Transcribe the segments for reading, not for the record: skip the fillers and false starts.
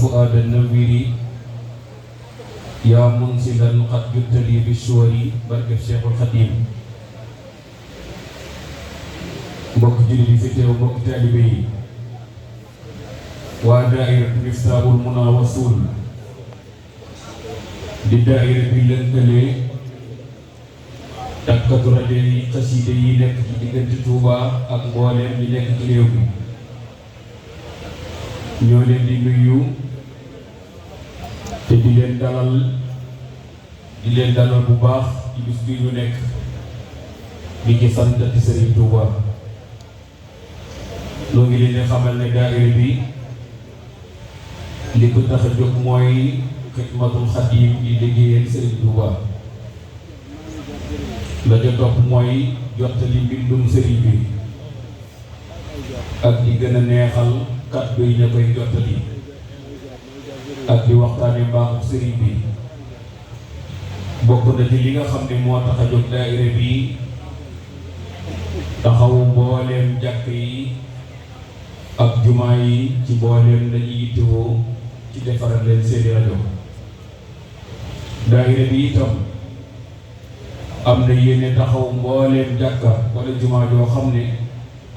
فؤاد النوير يا منزلا قد جبت لي بالشور بركة شيخ الخديم mbokk jullit yi fi teew mbokk taalibe yi waa daayira Miftaahul Munaa Wasuul di daayira bi lëkkale takkatu rajo yi xaside yi nekk ci diggante Touba ak mbooleem ñi nekk ci réew mi ñoo leen di nuyu te di leen dalal bu baax ci bis bi ñu nekk di ci santati Sëriñ Touba loo ngi leen di xamal ne daayira bi li ko tax a jóg mooy xidmatul xadim di liggéeyal Sëriñ Touba la ca topp mooy jottali mbindum sëriñ bi ak di gën a neexal kàddu yi ña koy jottali ak di waxtaane mbaaxu sëriñ bi bokk na ci li nga xam ne moo tax a jóg daayira bi taxawu mbooleem jàkk yi ak jumaa yi ci mbooleem lañuy yittewoo ci defaral leen seeni rajo daayira bi itam am na yéene taxaw mbooleem jàkka wala jumaa joo xam ne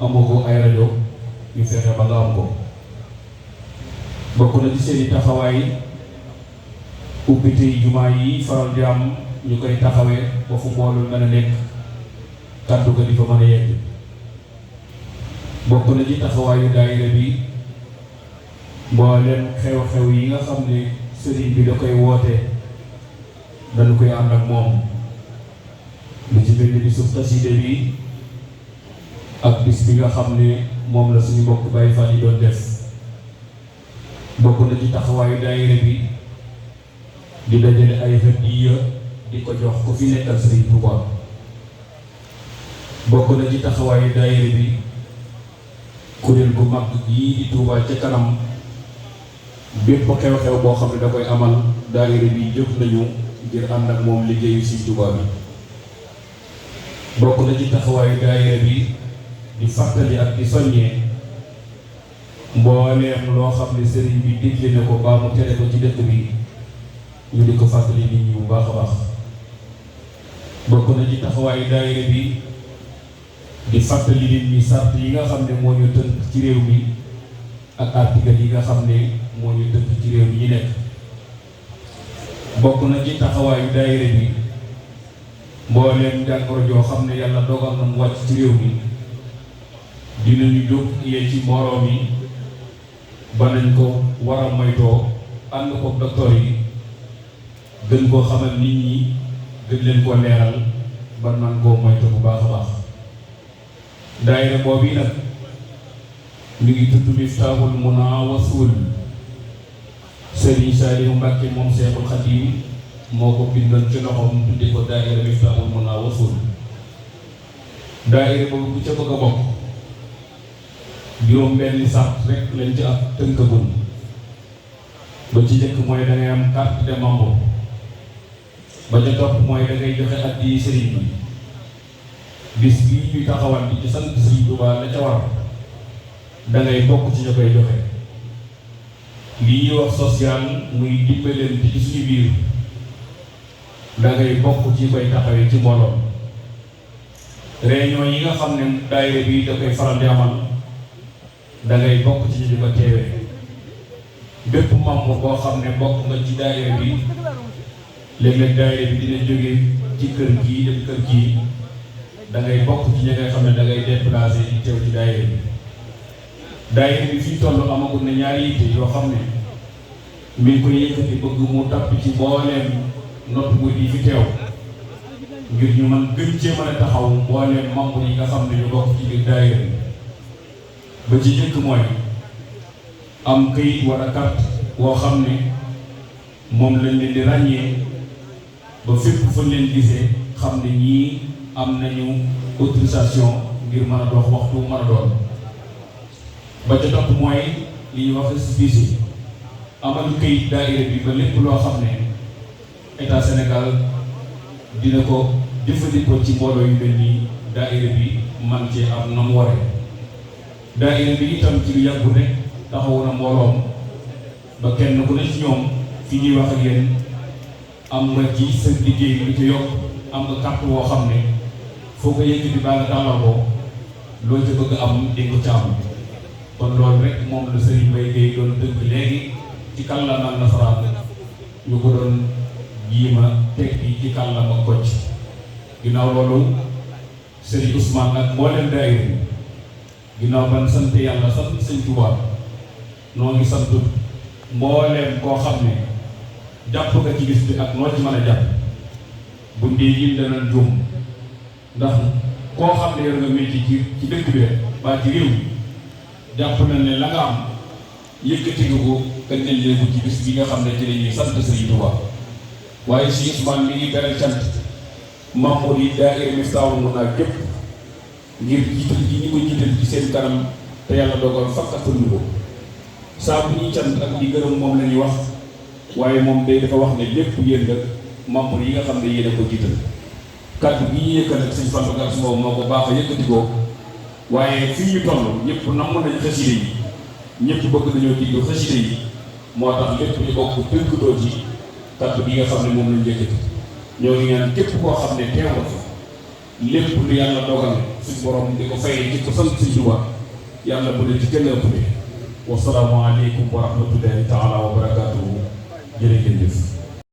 amoo ko ay rajo ñu fexe ba nga am ko bokk na ci seeni taxawaay ubbitey jumaa yi faral di am ñu koy taxawee ba fu mbooloo mën a nekk kàddu ko di fa mën a yegg bokk na ci taxawaayu daayira bi mbooleem xew-xew yi nga xam ne sëriñ bi da koy woote dañu koy ànd ak moom lu ci mel ni bisub xasida bi ak bis bi nga xam ne moom la suñu mbokk Baay Faal yi doon def bokk na ci taxawaayu daayira bi di dajale ay hadiya di ko jox ko fi nekkal Sëriñ Tuubaa bokk na ci taxawaayu daayira bi kuréel bu mag yii di Touba ca kanam bépp xew-xew boo xam ne da koy amal daayira bi jóg nañu ngir ànd ak moom liggéeyu Sëriñ Tuubaa bi bokk na ci taxawaayu daayira bi di fàttali ak di soññee mbooleem loo xam ne sëriñ bi digle na ko baa mu tere ko ci dëkk bi ñu di ko fàttali nit ñi bu baax a baax bokk na ci taxawaayu daayira bi di fàttali nit ñi sart yi nga xam ne moo ñu tënk ci réew mi ak article yi nga xam ne moo ñu tënk ci réew mi ñu nekk bokk na ci taxawaayu daayira bi mbooleem jàngoro joo xam ne yàlla dogal na mu wàcc ci réew mi dinañu jóg yee ci mbooloo mi ba nañ ko war a moytoo ànd ko docteur yi gën koo xamal nit ñi gën leen koo leeral ba nan koo moytoo bu baax a baax daayira boobu yi nag mi ngi tudd Miftaahul Munaa Wasuul Sëriñ Saalihu Mbàkke moom Seexul Xadiim moo ko bindoon ci loxoom tudde ko daayira Miftaahul Munaa Wasuul daayira boobu bu ca bëgg a bokk juróom benn sart rek lañ ci ak tënkagum ba ci njëkk mooy da ngay am carte de membre ba ca topp mooy da ngay joxe addiya sëriñ bi bis bii ñuy taxawal di ci sant Sëriñ Tuubaa la ca war da ngay bokk ci ñu koy joxe lii ñuy wax social muy dimbalante ci suñu biir da ngay bokk ci koy taxawee ci mbooloo réunion yi nga xam ne daayira bi da koy faral di amal da ngay bokk ci ñu di ko teewee bépp membre boo xam ne bokk nga ci daayira bi léeg-léeg daayira bi dina jóge ci kër gii dem kër gii da ngay bokk ci ñi nga xam ne da ngay déplacé di teew ci daayira bi daayira bi fii toll amagul ne ñaari yitte yoo xam ne mi ngi koy yëkkati bëgg mu tàpp ci mbooleem nopp bu di fi teew ngir ñu mën gën cee mën a taxaw mbooleem membre yi nga xam ne ñu bokk ci biir daayira bi ba ci njëkk mooy am këyit wala carte woo xam ne moom lañ leen di ràññee ba fépp fa leen gisee xam ne ñii am nañu autorisation ngir mën a dox waxtu mën a doon ba ca topp mooy li ñuy wax récépissé amal këyit daayira bi ba lépp loo xam ne état Sénégal dina ko jëfandikoo ci mbooloo yu mel nii daayira bi man cee am na mu waree daayira bi itam ci lu yàggu ne taxawu na mbooloom ba kenn ku ne ci ñoom fi ñuy wax ak yéen am nga ci sa liggéey lu ci yokk am nga kàpp woo xam ne foo ko yëkkati baa nga tàllal ko loo ci bëgg am di nga ca am kon loolu rek moom la Serigne Mbaye Guèye doon dëgg léegi ci kàllaama nasaraan ñu ko doon jiima tekki ci kàllaama Kocc ginnaaw loolu Serigne Ousmane ak mboolem daayira bi ginnaaw ban sant yàlla sant Sëñ Tuubaa noo ngi sant mbooleem koo xam ne jàpp nga ci bis bi ak noo ci mën a jàpp bu ndee yin dana juum ndax koo xam ne yor nga métier ci dëkk bi ba ci réew jàpp na ne la nga am yëkkati nga ko gën leen ci bis bi nga xam ne ci la ñuy sant Sëriñ Tuubaa waaye si Ousmane mi ngi beral cant membre yi daayira Miftaahul Muna képp ngir jiital ji ñu ko jiital ci seen kanam te yàlla dogal fakkatul ñu ko saa bu ñuy cant ak di gërëm moom la ñuy wax waaye moom day dafa wax ne lépp yéen la membre yi nga xam ne yéen a ko jiital kàddu gi ñu yëkkal ak sëñ Fallou Garas moom moo ko baax a yëkkati ko waaye fii ñu toll ñëpp namm nañ xaside yi ñëpp bëgg nañoo diglu xaside yi moo tax lépp ñu bokk tënk doo ci kàddu gi nga xam ne moom lañ yëkkati ñoo ngi ñaan képp koo xam ne teew nga fa lépp lu yàlla dogal suñu borom di ko fayee ci ko sant Sëñ Tuubaa yàlla bu leen ci gën a ëpp. Wassalaamu aleykum wa rahmatullahi taala wa barakaatuhu jërë ngeen jëf.